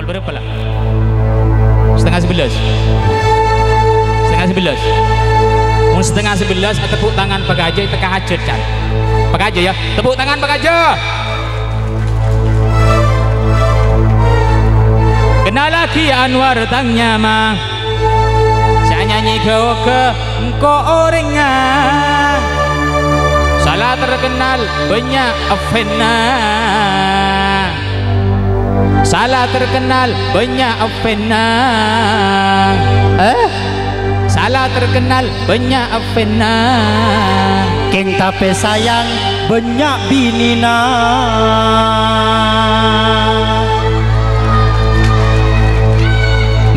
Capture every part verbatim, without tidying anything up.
Pokol bârâmpa la? Setengah sebelas. Setengah sebelas. Mon setengah sebelas, atepuk tangan pakaja, teka hajat, Can. Pakaja, ya. Tepuk tangan pakaja. Kennalaghi Anwar tang nyama. Sè anyanyi ghâ-oghâ engko' orèngnga. Sala terkenal bânnya' fan-na. Sala terkenal bânnya' fan-na. Eh? Sala terkenal bânnya' fan-na. Kèng tapè sayang bânnya' binèna.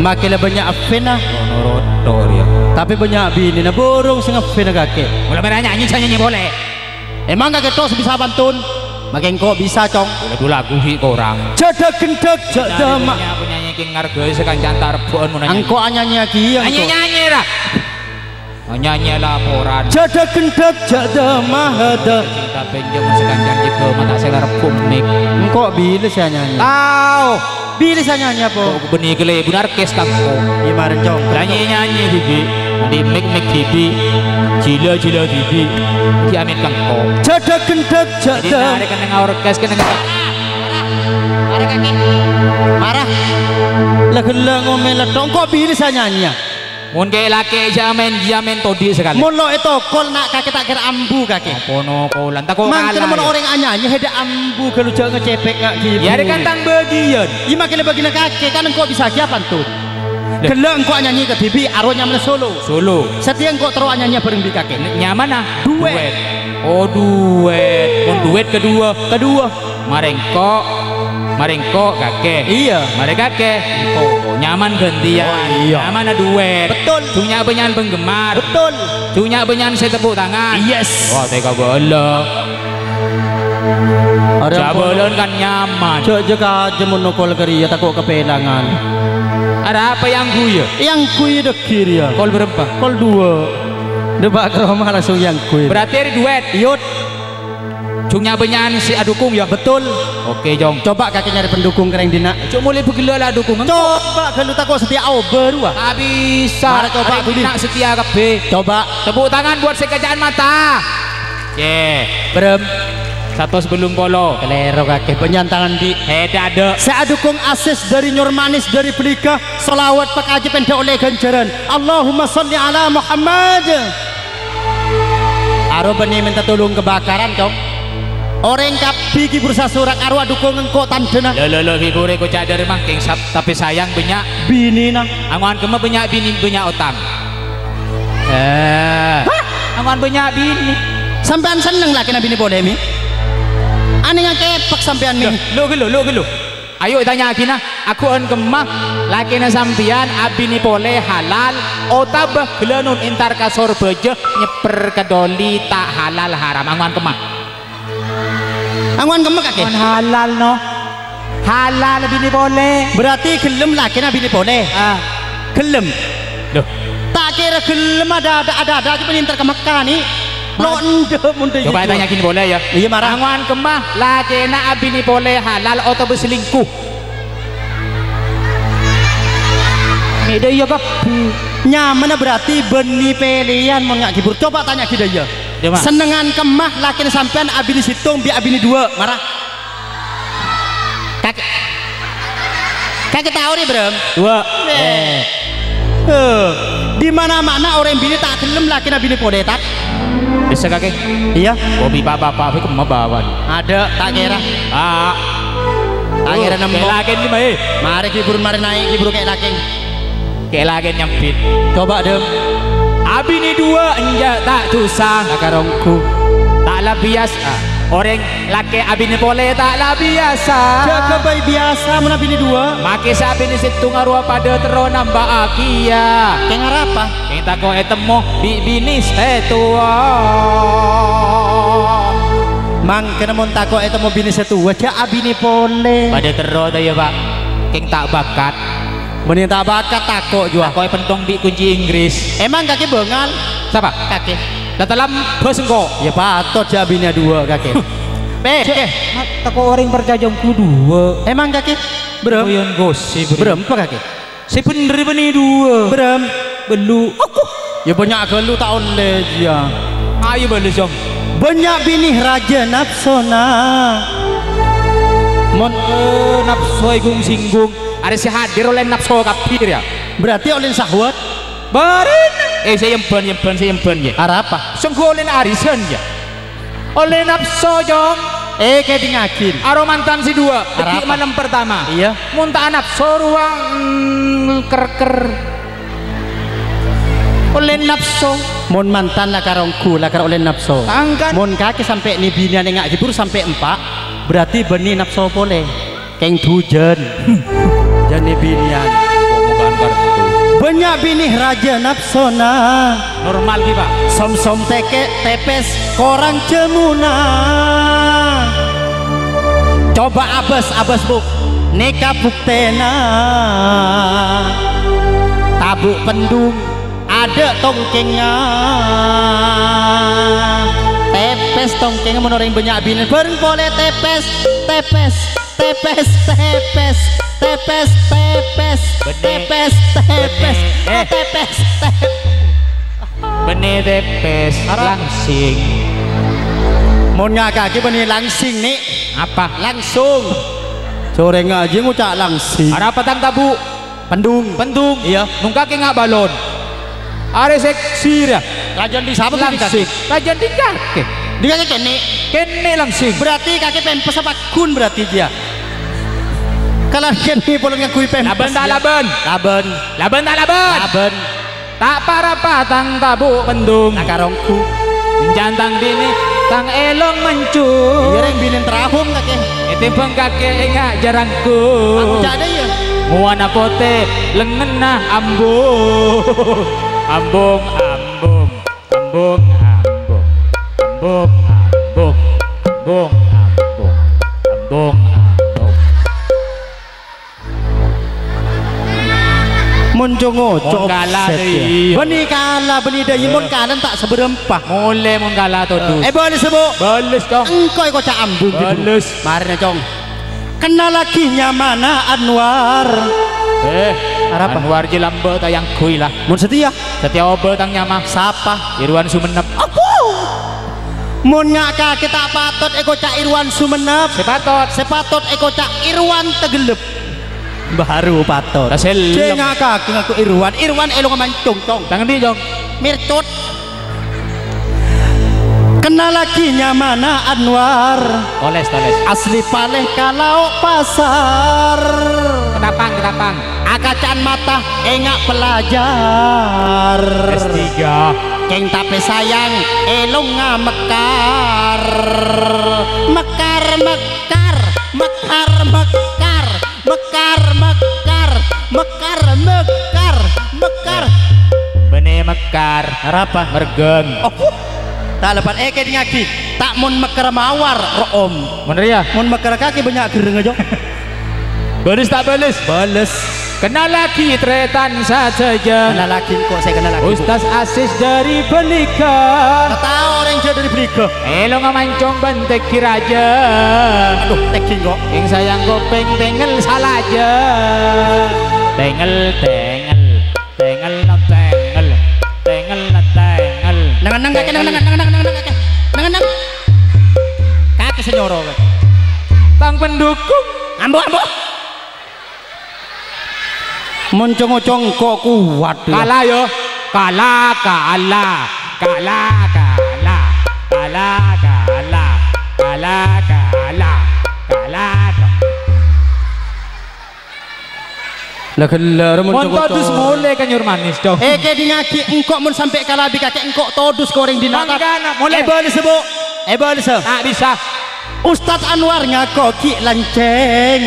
Makkè la bânnya' fan-na. Ono rotor ya. Tapè bânnya' binèna, burung sè ngefans kakè. Mula mèra nyanyi, sè nyanyi polè. Emang kakè tok sè bisa pantun? Makkè engko' bisa, Cong. Lagu-lagu ghi' korang. Jhâdhâk ghendhâk jhâ' dâma. Penyanyi, penyanyi kèng ngargai sè kancana ta' rebbhu'ân mon nyanyi. Engko' anyanyiyaghi, engko'. Nyanyi, nyanyi, ra. Nyanyi laporan. Jhâdhâk ghendhâk jhâ' dâma, hadâ. Cinta penjeng sè kancana jhâ' dâma ta' sè ngarep komik. Engko' bilâ sè nyanyi? Tao. Bilâ sè nyanyi apa? Kok bânnè kalèbun orkes kangko. Iyâ, marè cong. Nyanyi-nyanyi dhibi'. Di mik-mik dhibi'. Jila-jila dhibi'. Diamin kangko. Jhâdhâk ghendhâk jhâ' dâma. Arè kennengnga orkes, kennengnga. Marah, marah, kakè. Marah. La ghellâ' ngomèl la tok, engko' bilâ sè nyanyi, ya? Mon kè-lakè jhâ' maèn, jhâ' maèn todi' sakalè. Mon lo' ètokol, na', kakè ta' kèra ambu, kakè. Apa no kolan, tako' kalah, mangkèn mon ya. Orèng anyanyi, hèdâ ambu, ghâllu jhâ' ngacèpèk, nga' ghibu. Ya, arè kan tang bâgiyân. Iyâ, makkè la bâgiyânna kakè, kan engko' bisa ghi' apantun. Lho. Ghellâ' engko' anyanyi kadhibi', arowa nyamana solo. Solo. Satèya engko' terro anyanyi bhâreng bi' kakè. N-, nyamana? Duet. Duet. Oh, duet. Mon duet kedua. Kedua. Marè engko', marè engko' kakè. Iyâ. Marè kakè, engko'. Nyaman ghântèyan. Oh, iyâ. Nyamana duet. Betul. Jhung nya'-bânnya'an penggemar. Betul. Jhung nya'-bânnya'an sè tepuk tangan. Yes. Wah, tèka bâlâ. Arè ampon. Jhâ' bâlâ kan nyaman. Jhâ', jhâ' kajâ mon nokol ka rèya, tako' kapèlangan. Arapa èangghuy, yâ? Èangghuy dâggi' rèya. Kol bârâmpa? Kol duwâ'. Dâpa' ka roma langsung èangghuy. Berarti arè duet. Iyâ. Jhung nya'-bânnya'an sè adukung, yâ? Betul. Oke, Cong. Coba kakè nyarè pendukung ka rèng dinna'. Jhâ' molè bâghellâ' la adukung. Coba ghâllu tako' satèya aobâ rowa. Ta' bisa. Mara coba, arè dinna' satèya kabbhi. Coba. Tepuk tangan buat sè kaca'an mata. Yè. Brem. Satos bâllung polo. Kalèro kakè. Bânnya'an tangan, Di'. Hèdâ, adâ'. Sè adukung asis dâri Nyor Manis dâri Beliga, sholawat pakaja pèndhâ ollè ghânjhârân. Allahumma sholli ala Muhammad. Aro bânnè mènta tolong kebakaran, Cong. Orèng kabbhi ghibur sasorak aro adukung engko' tandhâna. Lho, lho, lho, ghibur engko' ca' dâri mangkèng sap-, tapè sayang bânnya'. Binèna. Ango'an kemma bânnya' binè, bânnya' otang. Eh. Hah? Ango'an bânnya' binè. Sampèyan senneng lakèna binè polè, Mi? Anènga kèpèk sampèyan, Mi. Lho, lho, lho, lho, lho. Ayo, ètanya'aghina, ango'an kemma lakèna sampèyan abinè polè halal, otabâ ghellâ' non entar ka Sorbhâjâ, nyèpper ka dhuli, ta' halal, haram. Ango'an kemma? Ango'an kemma, kakè? Mon halal, no. Halal binè polè. Berarti ghellem lakèna binè polè? Ah. Ghellem? Loh. Ta' kèra ghellem, adâ', adâ', adâ', adâ' jhâ' bân entar ka Mekkah, Ni. Lo' endâ' mon dâ' Coba iyâ. Tanya gini boleh, ya? Iyâ, mara. Ango'an kemma lakèna abinè polè halal otabâ selingkuh? Mè' dâ' iyâ kabbhi. Nyamana berarti bânnè pèlèyan mon nga' ghibur. Coba tanya ghi dâ' iyâ. Dâ' ma? Sennengngan kemma lakèna sampèyan abinè sèttong bi' abinè duwâ', mara. Kakè, kakè tao rè, Bram? Duwâ'. Eh. Eh. Eh, di mana-mana orèng binè ta' ghellem lakèna binè polè, ta'? Bisa, kakè? Iyâ. Kopi pa-, pa-, pa-, kemma bâbâna. Adâ', ta' kèra. Ah. Ta' kèra nemmo. Kè' lakèn kemma, eh. Marè ghibur, marè naè' ghibur kè' lakèn. Kè' lakèn nyambit. Coba, Dem. Abinè duwâ' enjâ' ta' dusa. Lakar ongghu. Ta' la biyasa. Orèng lakè' abinè polè ta' la biyasa. Jhâ' ghâbây biyasa mon abinè duwâ'. Makè sè abinè sèttong arowa padâ terro nambâ'âghiyâ. Kèng arapa? Kèng tako' ètemmo bi' binè sè towa. Mangkana mon tako' ètemmo binè sè towa, jhâ' abinè polè. Padâ terro ta' iyâ, Pa'? Kèng ta' bakat. Bânnè ta' bakat tako' juwâ. Tako' èpèntong bi' kunci Inggris. Emang kakè bângal? Sapa? Kakè. La talambâs engko'. Yâ patot jhâ' abinè duwâ' kakè. Pè, Cè', kakè. Ma-, tako' orèng parcajâ ongghu duwâ'. Emang kakè? Bram. Koyon gosip, Bri. Bram, apa kakè? Sè bhendher bânnè duwâ'. Bram. Bâllu'. Aku. Ya bânnya' ghâllu ta' ollè, jiyâ. Ayo bâlâs, Cong. Bânnya' binè rajâ napsona. Mon, eh, napso ègung-singgung. Arè sè hadir ollè napso kabbhi, yâ. Berarti ollè syahwat. Bârina. Eh, sè emban, emban, sè emban, yâ. Arapa? Sèngko' ollè arisan, yâ. Ollè napso, Cong. Eh, kèdingngaghi. Aro mantan sè duwâ', Arapa? Dâgghi' malem pertama. Iyâ. Mon ta' napso rowa, mm, ker-ker. Ollè napso. Mon mantan la karonggu, la kar ollè napso. Tangkan. Mon kakè sampè' nè binèyan èngghâ' ghibur sampè' empa', berarti bânnè napso polè. Kèng dhujân. Jhâ' nè binèyan. Bukan kartu. Bânnya' binè rajâ napsona. Normal ghi, Pak. Som-som tèkè' tèpès korang jhâmona. Coba abâs, abâs, Bu. Nèka buktèna. Tabu' pendung. Adâ' tongkèngnga. Tèpès tongkèngnga mon orèng bânnya' binè. Bhâreng polè tèpès, tèpès, tèpès, tèpès, tèpès, tèpès, Bânnè. Tèpès, tèpès, Bânnè. Eh. Tèpès, tèpès. Bânnè tèpès, Arapa? Langsing. Mon ngakaghi bânnè langsing, Nè'. Apa? Langsung. Sè orèng ngajhi ngoca' langsing. Arapa tang tabu'? Pendung. Pendung. Iyâ. Nongka kè nga' balon. Arè seksi, yâ. Rajân di sapa, Langsing. Rajân di kakè. Di kakè kènè'. Kènè' langsing. Berarti kakè pèmpès apa ghun berarti, jiyâ? Kala kènè' polè ngangghuy pèmpès, Labân ta' jiyâ. Labân? Labân. Labân ta' labân? Labân. Ta' pa-rapa tang tabu' pendung. Ta' karonggu. Enjâ' tang binè, tang èlong manjung. Iyâ, rèng binèn terahung kakè. Ètèmbhâng kakè èngghâ' jhârânggu. Aku jhâ' dâ' iyâ. Mowana potè, lengngenna ambung. Ambung, ambung. Ambung, ambung. Ambung, ambung. Ambung, ambung. Ambung, ambung. Mon co-ngoco Mon kala, set, ya. Dâi. Bânnè kala, bânnè dâi, mon Eh. kala ta' sabârâmpa. Molè mon kala todus. Eh, bâlessa, Bu. Bâles, Cong. Engko' èkoca' ambung, Bu. Bâles. Marèna, Cong. Kennalaghi nyamana Anwar. Eh, Arapa? Anwar jiyâ lambâ' ta' èyangghuy la. Mon satèya? Satèya obâ tang nyama. Sapa? Irwan Sumenep. Apa? Mon nga' kakè ta' patot èkoca' Irwan Sumenep. Sè patot? Sè patot èkoca' Irwan Tegellep. Baru patot. Tasellem. Jhâ' nga' kakè ngaku Irwan. Irwan èlongnga mancong, Cong. Tang endi, Cong? Mircut. Kennalaghi nyamana Anwar. Toles, toles. Asli Palè Kalao Pasar. Ketapang, Ketapang. Akaca'an mata ènga' pelajar. S tiga. Kèng tapè sayang, èlongnga mekar. Mekar, mekar, mekar, mekar, mekar, mekar, mekar, mekar, mekar. Bânnè mekar. Arapa? Mergeng. Oh, ta' lepas. Eh, kèdingngaghi. Ta' mon mekar mawar, ro'om. Mon rèya? Mon mekar kakè bânnya' gerreng aja. Bâles ta' bâles? Bâles. Kennalaghi tarètan sadhâjâ. Kennalaghi engko' sè kennalaghi, Bu. Ustaz Asis dâri Baliga. Tao orèng jhâ' dâri Baliga. Èlongnga mancong bân tèngghi rajâ. Aduh, tèngghi engko'. Sing sayang kopèng tengngel salajâ. Tengngel, tengngel. Tengngel, tengngel. Tengngel, tengngel. Neng-enneng kakè, neng-enneng, neng-enneng, neng-enneng kakè. Neng-enneng. Kakè sè nyoro, kakè. Tang pendukung. Ambo, ambo. Mon co-ngoco engko' kuat, ya. Kala, yo. Kala, kala. Kala, kala. Kala, kala. Kala, kala. Kala, ka- La ghellâ' ro mon Mon co-ngoco. Todus molè ka Nyur Manis, Cong. Eh, kèdingngaghi, engko' mon sampè' kala bi' kakè engko' todus ka orèng dinna'. Mangkana, molè. Eh, bâlessa, Bu. Eh, bâlessa. Ta' bisa. Ustaz Anwar ngako ghi' lancèng.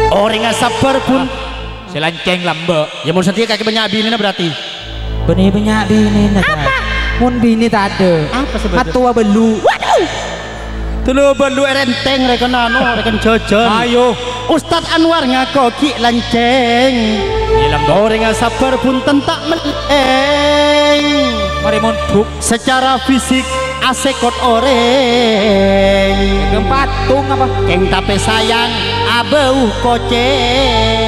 Orèngnga sabbhâr, Bun. Ah, sè lancèng lambâ'. Ya, mon satèya kakè bânnya' binèna berarti. Bânnè bânnya' binèna, Cak. Apa? Mon binè tadâ'. Apa sebetulnya? Mattowa bâllu'. Waduh! Tolo bâllu' èrèntèng rèken anu, rèken jhâjhân. Ayo. Ustaz Anwar ngako ghi' lancèng. Iya, Lam, Dok. Orèngnga sabbhâr bhunten ta' mellèng. Marè mondhuk. Secara fisik asèkot orèng. Gem patung apa? Kèng tapè sayang Abau kocèng,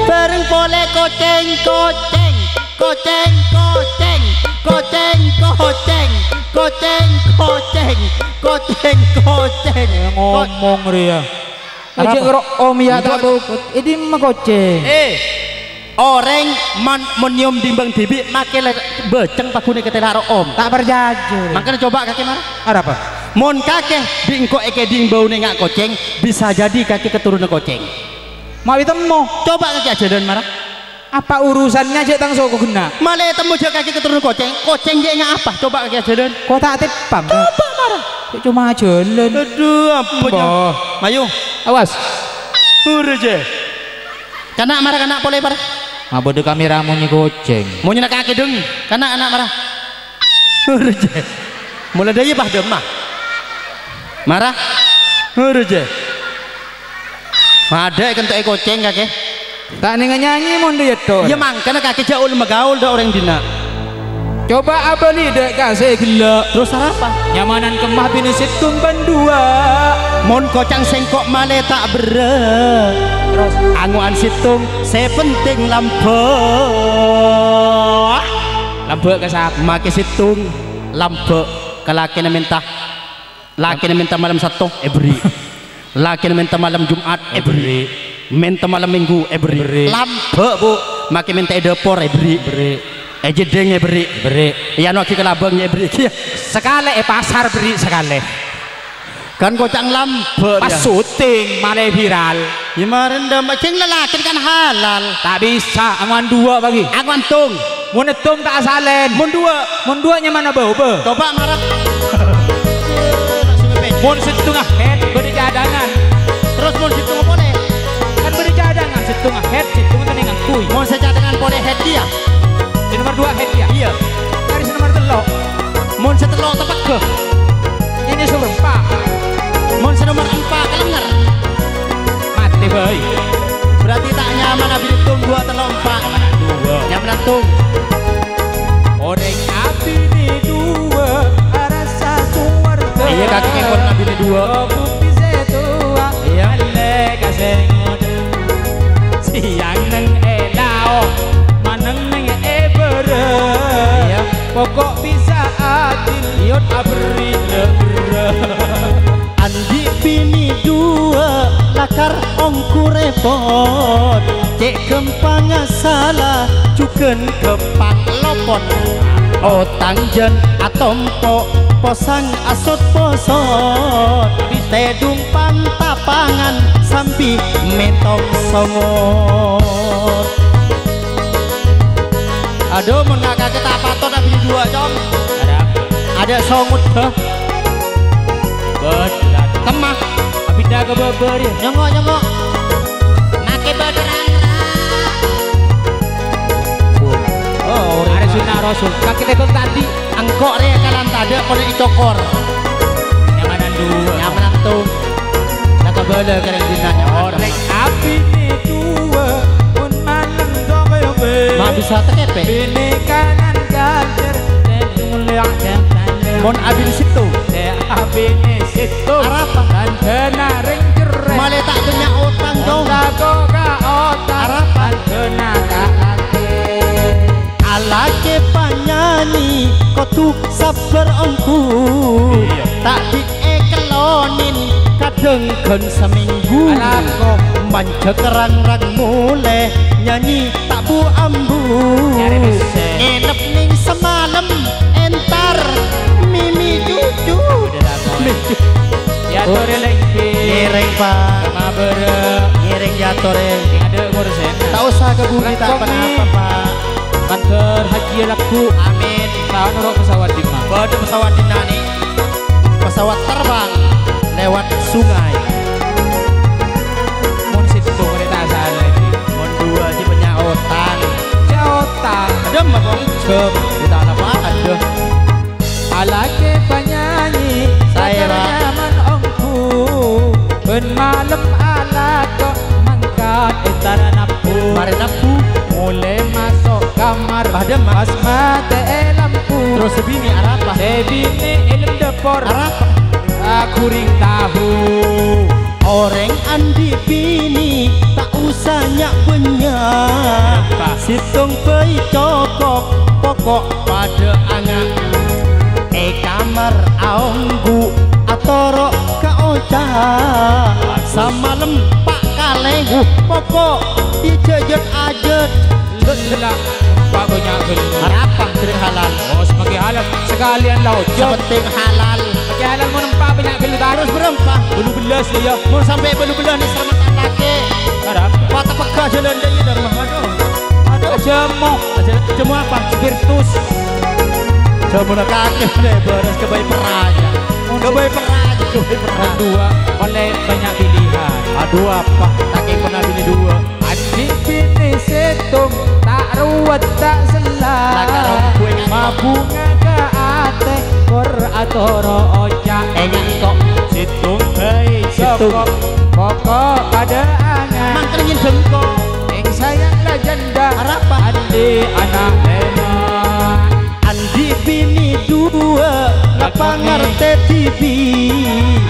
bhâreng polè kocèng, kocèng, kocèng, kocèng, kocèng, kocèng, kocèng, kocèng, kocèng, kocèng. Ngomong rèya. Arapa? Ajjhâ' ro' om ya, ta' bukut. È dimma kocèng? Eh, orèng man-, mon nyèom dhimbâng dhibi', makè lè-, bâceng paghun èkatèla' ro' om. Ta' parcajâ. Mangkana coba kakè mara. Arapa? Mon kakè bi' engko' èkèdhing bâuna ènga' kocèng, bisa jadi kakè keturunan kocèng. Mawi temmo. Coba kakè ajhâlân mara. Apa urusannya jhâ' tang soko ghenna'? Malè temmo jhâ' kakè keturunan kocèng. Kocèng jhâ' ènga' apa? Coba kakè ajhâlân. Ko ta' tèpang. Coba mara. Jhâ' coma ajhâlân. Adhu, apa jhâ'? Mbah. Mayu. Awas. Huru jhâ'. Kana' mara, kana' polè, para. Ma' bâdâ kamera monyè kocèng. Monyèna kakè, deng. Kana', kana' mara. Huru jhâ'. Mola dâ' iyâ, Bah, dâmma. Mara. Huru jhâ'. Madâ èkento'è kocèng, kakè. Ta' nènga nyanyi mon dâ' iyâ, Tor. Iyâ, mangkana kakè jhâ' olle magaul dâ' orèng dinna'. Coba abâli dâ' ka sè ghellâ'. Terros arapa? Nyamanan kemma binè sèttong bân duwâ'. Mon kocèng sèngko' malè ta' berrâ'. Terros? Ango'an sèttong sè penting lambâ'. Lambâ' ka sapa? Makè sèttong lambâ' ka lakèna mènta. Lakèna mènta malem Satto, èberri'. Lakèna mènta malem Jum'at, èberri'. Èberri'. Mènta malem Minggu, èberri'. Èberri'. Lambâ', Bu. Makè mènta è dâpor, èberri'. Èberri'. È jeddhing, èberri'. Èberri'. Èyano'aghi ka labâng, èberri'. Sakalè è pasar, berri' sakalè. Kan kocèng lambâ', pas ya. Syuting, malè viral. Iyâ, marèn dâ' ma-, jhâ' lalakèn kan halal. Ta' bisa, ango'an duwâ' bâgi. Ango'an tong. Mon èttong ta' asalèn. Mon duwâ'. Mon duwâ' nyamana bâu, bơ. Coba mara. Mon sèttonga head bâdâ cadangan. Terros mon sèttonga polè? Kan bâdâ cadangan, sèttonga head, sèttonga kennengngan kui. Mon sè cadangan polè head iyâ? Sè nomer duwâ' head iyâ? Iyâ. Arè sè nomer tello'. Mon sè tello' tepegghâ. Nyamana sè nomer empa'. Mon sè nomer empa' kalènger. Matè bhâi. Berarti ta' nyamana binè tong duwâ', tello', empa'. Duwâ'. Nyamana tong. Orèng abinè duwâ' arassa sowarghâ. Iyâ, kakè kèng pernah abinè duwâ'. Bhubhuti sè towa, iyâ. Alèka sè ngodâ. Siang nèng è lao', manèng nèng è bârâ'. Iyâ. Pokok bisa adil, iyâ. Aberri' lèbârâ. Andi' binè duwâ' lakar ongghu rèpot, cè' ghâmpangnga sala jhughân ghâmpang lopot. Otang jân atompo', posang asot-posot, tèdhung pan-tapangan sambi mètong songot. Adhu, mon nga' kakè ta' patot abinè duwâ', Cong. Adâ' songot, bâh. Bâdâ. Kemma. Abinda ka bâbâ rèya. Nyongngo', nyongngo'. Makè bâdâ rang-rang. Oh, orèng. Arè sunnah Rasul. Kakè tèdhung tadâ'. Engko' rè kalan tadâ' polè ècokor. Nyamanan duwâ'. Nyamanan tong. La kabâlâ ka rèng dinna' nyamanan. Orèng abinè duwâ', mon malem tongkoyong bâi. Ma' bisa takèpè'. Binè kanan ganjhâr, sè ngolèya jhântana. Mon abinè sèttong. Sè abinè sèttong. Arapa? Tandhâna rèng cerrè'. Malè ta' bânnya' otang, Cong. Mon tako' ka otang. Arapa? Tandhâna ta' lakè. Alakè panyanyi kodhu sabbhâr ongghu. Iyâ. Ta' bi' èkellonin kadhâng ghân samènggu. Alako. Manjhâk rang-rang molè nyanyi ta' bu-ambu. Nyarè pèssè. Ngènep nèng samalem entar mimi juju. Bâdâ lakon. Mimi. Yâ, torè lèngghi. Ngèrèng, Pak. Mabârâ. Ngèrèng, yâ, torè. Sing adâ' korsèna. Ta' osa ka budi, ta' Rangkongnga. Ponapa, Pak. Mandhâr hajiyâ lagghu. Amin. Ta' noro' pesawat dimma. Bâdâ pesawat dinna' nè. Pesawat terbang lewat sungai. Mon sèttong rè ta' salè. Mon duwâ' jiyâ bânnya' otang. Jhâ' otang. Adâ' ma' kok jhâ'. Dâ' ta' napa adâ'. Alakè panyanyi, saèra. Sakarya man ongghu, bân malem alako, mangkat entar nabbhu. Marè nabbhu. Molè maso' kamar, Padâ, Ma. Pas matè'è lampu. Terros sè binè arapa? Sè binè è lem dâpor. Arapa? Aghuring tahu. Orèng andi' binè ta' osa nya'-bânnya'. Apa? Sèttong bhâi cokop, pokok padâ anga'. È kamar aongghu atoro' ka oca'. Bagus. Samalem pa' kalènggu, pokok ijâjât ajât. Gellâ', empa' bânnya' gellâ'. Arapa, jârèng halal? Oh, semakin halal. Sakalèyan la oca'. Sapenting halal. Semakin halal mon empa' bânnya' gellâ' ta'. Terros bârâmpa? Bâllu bellâs, iyâ. Mon sampè' bâllu bellâs nèng sarmata kakè. Arapa? Patepegghâ jhâlân dâ' iyâ, Dharma. Aduh. Aduh. Ajâmo. Ajâ-, ajâmo apa? Spirtus. Ajâmona kakè, lè, bârâs ghâbây perrajâ. Ghâbây perrajâ, ghâbây perrajâ. Mon duwâ', ollè bânnya' pilihan. Aduh, apa? Kakè pernah binè duwâ'. Andi' binè sèttong, ta' rowet, ta' sella. Lakar ongguwè ngantok. Mabhunga ka atè, kor atoro' oca'. È ngantok. Sèttong bhâi sèttong. Sèttong, pokok padâ anga'. Mangkèn nyèndheng ko. Èng sayang la jhândhâ. Arapa? Andi' ana' lèma'. Andi' binè duwâ', ngapa ngartè dhibi'?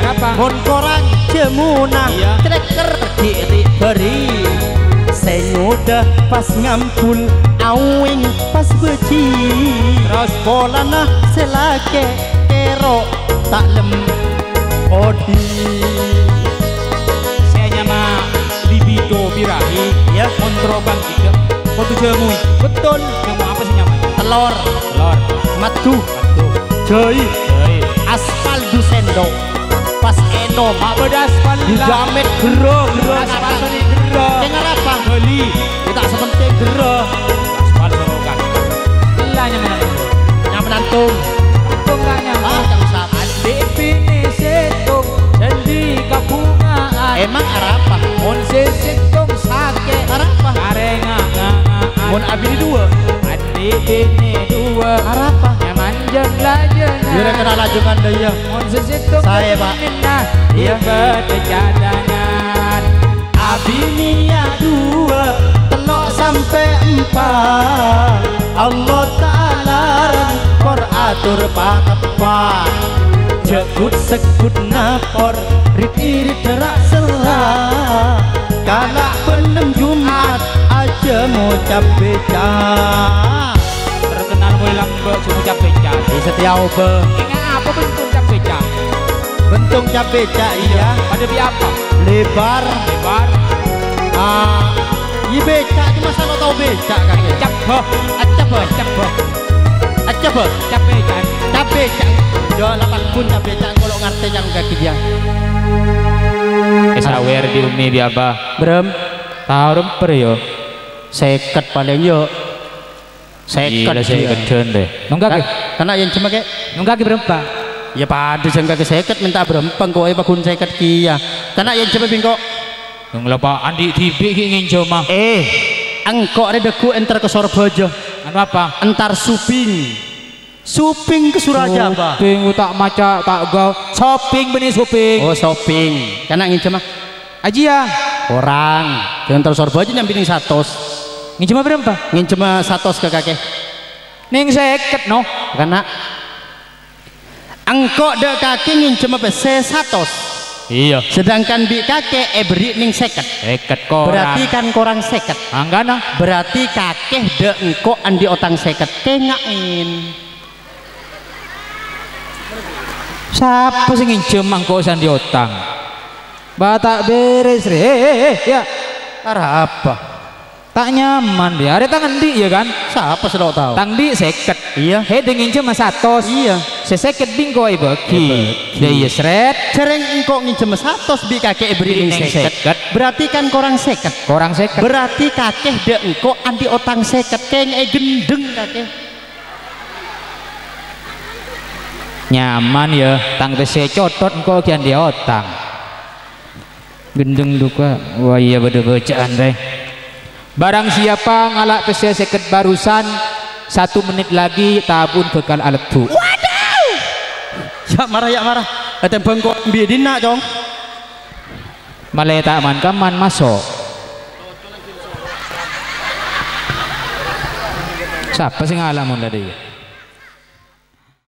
Arapa? Mon korang jâmona, iyâ, trèker ghi' ri'-bâri'. Sè ngodâ pas ngambul, aowèng pas bâji'. Terros? Polana sè lakè' kèro ta' lem odi'. Sè anyama libido birahi, iyâ, kontro bang Kodhu jâmuwi. Betul. Jâmu apa sè nyaman? Telor. Telor. Madhu. Madhu. Jhâi. Jhâi. Aspal du sèndok. Pas ènom. Apa bâdâ aspal? Dijamit gherrâ, gherrâ. Aspal bânnè gherrâ. Kèng arapa? Bâli. Yâ ta' sapenting gherrâ. Aspal sorokan. Ella nyaman. Nyaman antum. Antum ta' nyaman. Ah, ta' usah. Andi' binè sèttong, jhândhi kabhunga'an. Emang arapa? Mon sè sèttong sakè'. Arapa? Karènga nganga'an. Mon abinè duwâ'. Andi' binè duwâ'. Arapa? Nyaman jâng lajângan. Iyâ, rèng kènè' lajângan dâ' iyâ. Mon sè sèttong. Saè, Pak. Iyâ. Bâdâ cadangan. Abinèya duwâ', tello' sampè' empa'. Allah Ta'ala rèng kor ator pateppa'. Jhâ' gut-seggut napor, rit-irit ra'-serra'. Kala' bânnè Jum'at, ajâ mo' cap-bèca'. Terkenal mulai lambâ' jâ' mo' cap-bèca'. Di setiap obâ. Enga' apa bentuk cap-bèca'? Bentuk cap-bèca', iyâ. Pada bi' apa? Lebar. Lebar. Ah, iyâ bèca', cuma salo tao bèca', kakè. Cap, bâh. Acap, bâh. Acap, bâh. Acap, bâh. Cap-bèca'. Cap-bèca'. Yâ, lapan pun cap-bèca', engko' lo' ngartè ca'na kakè, yâ. Èsawèr bi' ummi bi' apa? Brem. Tao remper, yâ. Sèket palèng, yâ. Sèket, iyâ, sèket jân, dâ. Nongka, Kè? Ka-, kana' ènjhâmma, Kè? Nongka, Kè, bârâmpa? Yâ, padâ jâng kakè sèket, mènta bârâmpa, engko' è paghun sèket kèya. Kana' ènjhâmma bi' engko'? Nong la, Pa', andi' dhibi' ghi' ngènjhâmma. Eh, engko' rè dâggu' entar ka Sorbhâjâ. Anu apa? Entar shopping. Shopping ka Surajaba. Shopping, ta' maca, ta' gau. Shopping, bânnè shopping. Oh, shopping. Kana' ngènjhâmma? Ajiyâ. Korang. Jhâ' entar Sorbhâjâ nyambi nèng satos. Ngènjhâmma bârâmpa? Ngènjhâmma satos ka kakè. Nèng sèket, no. Kana'. Engko' dâ' kakè ngènjhâmma pèssè satos. Iyâ. Sedangkan bi' kakè èbherri' nèng sèket. Sèket korang. Berarti kan korang sèket. Mangkana? Berarti kakè dâ' engko' andi' otang sèket. Kènga'è. Sapa sè ngènjhâm engko' sè andi' otang? Bâ' ta' bèrès, rè. Eh, eh, eh, yâ. Arapa? Ta' nyaman, yâ. Arè tang andi', yâ, kan? Sapa sè lo' tao? Tang andi' sèket. Iyâ. Hèdâ ngènjhâmma satos. Iyâ. Sè sèket bi' engko' èbâghi. Èbâghi. Yâ, iyâ, srèt. Jhârèng engko' ngènjhâmma satos bi' kakè èbherri' nèng sèket. Sèket. Berarti kan korang sèket. Korang sèket. Berarti kakè dâ' engko' andi' otang sèket. Kènga'è ghendheng kakè. Nyaman, yâ, tang pèssè cothot engko' ghi' andi' otang. Ghendheng duka, wah, iyâ, bâdâ bâcaan, rè. Barang siapa ngala' pèssè sèket barusan, satu menit lagi tabun bhâkal alebbhu. Waduh! Yâ' mara, yâ' mara. Ètèmbhâng engko' bi' dinna', Cong. Malè ta' man-kaman maso'. Sapa sè ngala' mon la dâ' iyâ?